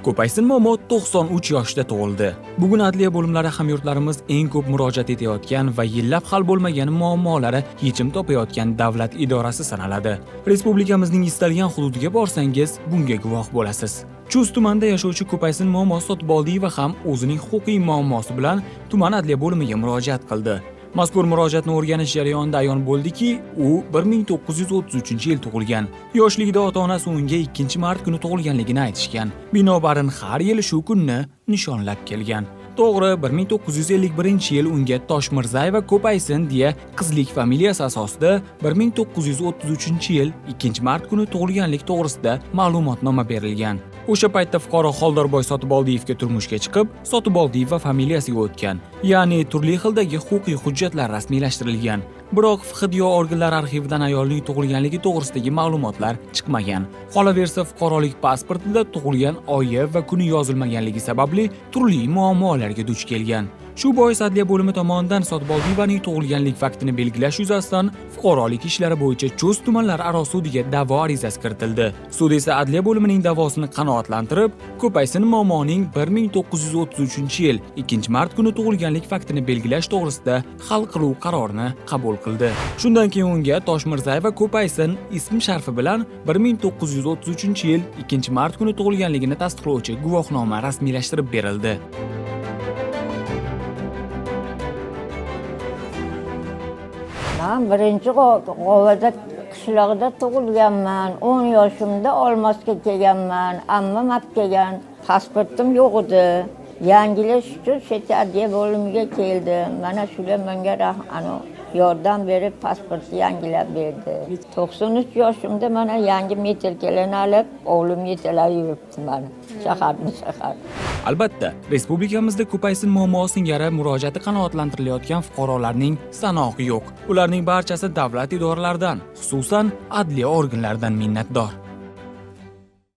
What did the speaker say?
Ko'paysin momo 93 yoshda tug'ildi. Bugun adliya bo'limlari hamyurtlarimiz eng ko'p murojaat etayotgan va yillab hal bo'lmagan muammolari yechim topayotgan davlat idorasi sanaladi. Respublikamizning istalgan hududiga borsangiz, bunga guvoh bo'lasiz. Chust tumanida yashovchi Ko'paysin momo Sotboldiyeva ham o'zining huquqiy muammosi bilan tuman adliya bo'limiga murojaat qildi. Mazkur murojaatni o'rganish jarayonida ayon bo'ldiki, u 1933-yil tug'ilgan. Yoshligida ota-onasi unga 2-mart kuni tug'ilganligini aytishgan. Binobarin har yili shu kunni nishonlab kelgan. To'g'ri, 1951-yil unga Toshmirzayeva Ko'paysin deya qizlik familiyasi asosida 1933-yil 2-mart kuni tug'ilganlik to'g'risida ma'lumotnoma berilgan. O'sha paytda fuqaro Xoldorboy Sotiboldiyevga turmushga chiqib, Sotiboldiyeva familiyasiga o'tgan. Ya'ni turli xildagi huquqiy hujjatlar rasmiylashtirilgan. Biroq FHDYO organlari arxividan ayolning tug'ilganligi to'g'risidagi ma'lumotlar chiqmagan. Qolaversa, fuqarolik pasportida tug'ilgan oyi va kuni yozilmaganligi sababli turli muammolarga duch kelgan. Shu bois adliya bo'limi tomonidan Sotboldiyevaning tug'ilganlik faktini belgilash yuzasidan fuqarolik ishlari bo'yicha Chust tumanlararo sudiga da'vo arizasi kiritildi. Sud esa adliya bo'limining da'vosini qanoatlantirib, Ko'paysin momoning 1933-yil 2-mart kuni tug'ilganlik faktini belgilash to'g'risida hal qiluv qarorini qabul qildi. Shundan keyin unga Toshmirzayeva Ko'paysin ism sharfi bilan 1933-yil 2-mart kuni tug'ilganligini tasdiqlovchi guvohnoma rasmiylashtirib berildi. Man birinchi G'ovada qishlog'ida tug'ilganman. 10 yoshimda Olmosga kelganman. Ammam olib kelgan. Pasportim yo'q edi. Yangilash uchun chet adliya bo'limiga keldim. Mana shular menga yordam berib pasportni yangilab berdi. 93 yoshimda mana yangi metrkalarni olib, o'g'lim yetalab yuribdi mani. Shaharma shahar. Albatta, respublikamizda ko'paysin muammo singari murojaati qanoatlantirilayotgan fuqarolarning sanog'i yo'q. Ularning barchasi davlat idoralaridan, xususan, adliya organlaridan minnatdor.